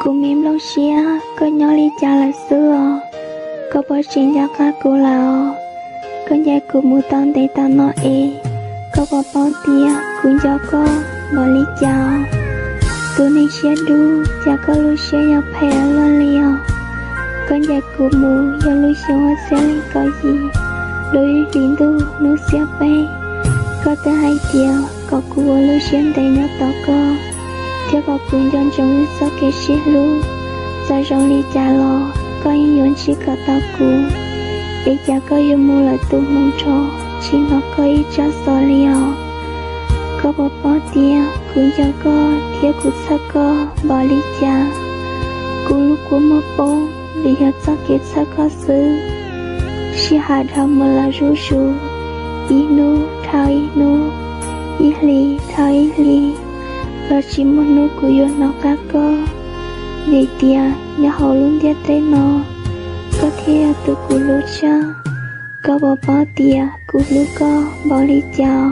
Kuv me nplooj siab, koj nyob li cas lawm xwb os? Koj puas tseem nco qab kuv lawm os? Koj ncaim kuv mus tau ntev tas no es, koj puas paub tias kuv nco koj npaum li cas? Tus neeg siab dub, cas koj lub siab yuav phem ua luaj li os? Koj ncaim kuv mus yog lub xyoo ob txhiab leej kaum yim, lub ib hlis ntuj hnub xiab peb, koj twb hais tias kom kuv ua lub siab ntev nyob tos koj, thiab kom kuv nco ntsoov wb txoj kev sib hlub. Txawm zoo li cas los koj yeej yuav ntsib kom tau kuv. Es cas koj yuav mus lawm tus hmoov nrho, tsis hnov koj ib tsab xov li os? Koj puas paub tias kuv nco koj thiab kuv txhawj koj npaum li cas? Kuv lub kua muag poob vim yog txoj kev txhawj koj xwb. Sij hawm dhau mus lawm zuj zus, ib hnub dhau ib hnub, ib hlis dhau ib hlis, los tsis muaj hnub kuv yuav hnov qab koj. Vim tias nyob hauv lub ntiaj teb no, koj thiaj yog tus kuv hlub tshaj. Koj puas paub tias kuv hlub koj npaum li cas?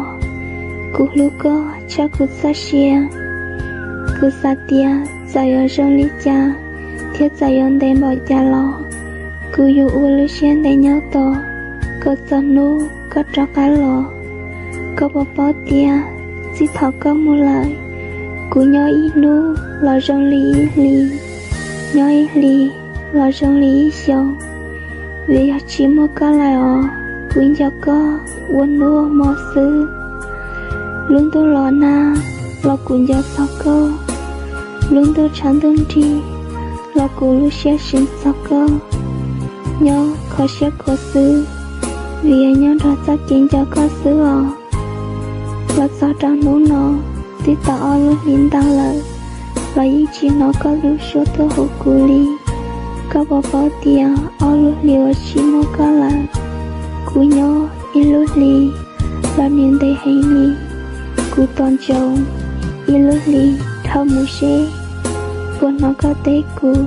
Kuv hlub koj tshaj kuv txoj sia. Kuv xav tias txawm yuav zoo li cas, thiab txawm yuav ntev npaum cas los, kuv yuav ua lub siab ntev nyob tos koj txog hnub koj rov qab los. Koj puas paub tias txij thaum koj mus lawm, kuv nyob ib hnub los zoo li ib hlis, nyob ib hlis los zoo li ib xyoos. Vim yog tsis muaj koj lawm os, kuv nco koj ua hnub ua hmo xwb. Lub ntuj los nag los kuv nco txog koj, lub ntuj tshav ntuj nrig los kuv lub siab seev txog koj. Nyob kho siab khuav xwb, vim yog nyob nrog txoj kev nco koj xwb os. Los txog rau hnub no, twb tau ob lub hlis ntau lawm, los yeej tsis hnov koj lub suab tuaj hu kuv li. Koj puas paub tias ob lub hlis uas tsis muaj koj lawm, kuv nyob ib lub hlis los nws ntev heev li. Kuv tos ntsoov ib lub hlis dhau mus seb puas hnov koj teb kuv.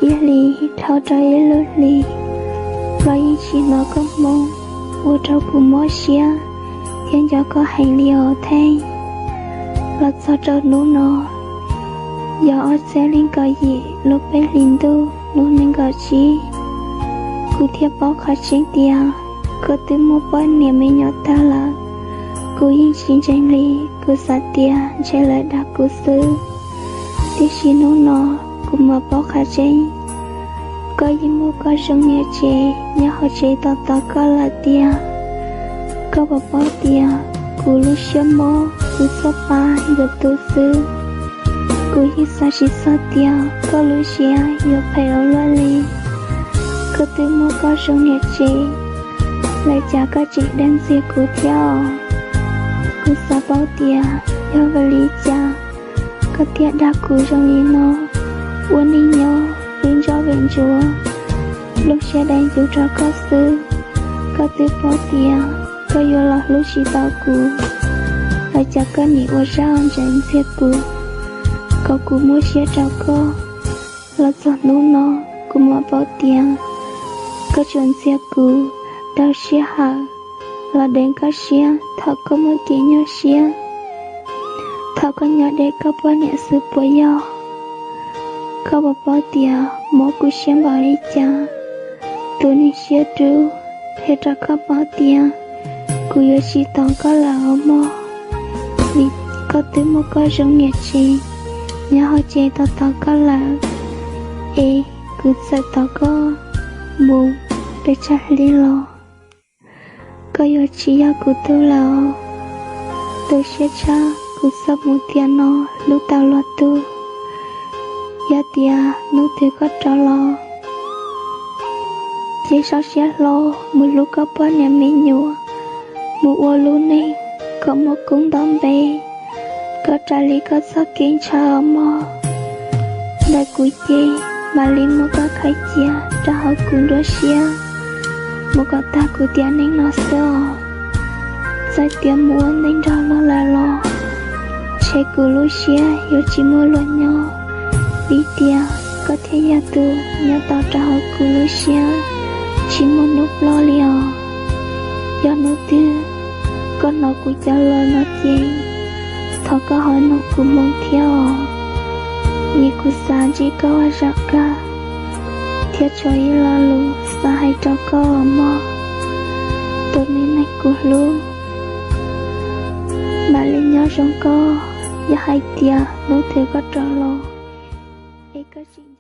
Ib hlis dhau rau ib lub hlis, los yeej tsis hnov koj hmoo, ua rau kuv mob siab thiab nco koj heev li os Theej. Los txog rau hnub no, yog ob txhiab leej kaum yim lub peb hlis ntuj hnub nees nkaum tsib, kuv thiaj paub qhov tseeb tias koj twb muaj poj niam me nyuam tag lawm. Kuv yeej tsis ntseeg li, kuv xav tias ntshe lawv dag kuv xwb. Tiam sis hnub no kuv mam paub qhov tseeb, koj yeej muaj koj zoo niam tsev nyob hauv tsev tos tos koj lawm tiag. Koj puas paub tias kuv lub siab mob, kuv txhawj pa yuav tu xwb. Kuv yeej xav tsis txog tias koj lub siab yuav phem ua luaj li. Koj twb muaj koj zoo niam tsev lawm cas koj tseem dag ntxias kuv thiab os? Kuv xav paub tias yog vim li cas koj thiaj dag kuv zoo li no. Ua neej nyob vim ntsuav vim ntsuav, lub siab deev yus rau koj xwb. Koj twb paub tias koj yuav los hlub tsis tau kuv, los cas koj nim ua zaj ntsees ntxias kuv, kom kuv muab siab rau koj. Los txog hnub no, kuv mam paub tias koj tsuas ntxias kuv daug sij hawm los deev koj siab thaum koj muaj kev nyuaj siab, thaum koj nyob deb koj poj niam xwb puas yog? Koj puas paub tias mob kuv siab npaum li cas? Tus neeg siab dub, qhia rau koj paub tias kuv yuav tsis tos koj lawm os mog, vim koj twb muaj koj zoo niam tsev nyob hauv tsev tos tos koj lawm. Es kuv txawm tos koj mus pes tsawg hli los, koj yuav tsis yog kuv tug lawm. Tu siab tshaj kuv txawm mus tiam no hlub tau luag tug. Yog tias hnub twg koj rov los, ces sau siab hlo mus hlub koj poj niam me nyuam, mus ua lub neej kom muaj koob nto npe, kom raws li koj txoj kev ntshaw os mog. Ntawm kuv ces mam li muab koj khaws cia rau hauv kuv nruab siab mus kom tag kuv tiam neej no xwb os. Txawm tias mus ua neej nrog luag lawm los, ntshe kuv lub siab yuav tsis muaj luag nyob, vim tias koj thiaj yog tus nyob tos rau hauv kuv lub siab tsis muaj hnub ploj li os. Yog hnub twg koj hnov kuv cov lus no ces thov koj ho noog kuv moo thiab os. Vim kuv xav ntsib koj ua zaum kawg, thiab tshuav ib lo lus xav hais rau koj mog, tus me neeg kuv hlub. Mam li nyob zoo koj, yog hais tias hnub twg koj rov los es koj tsis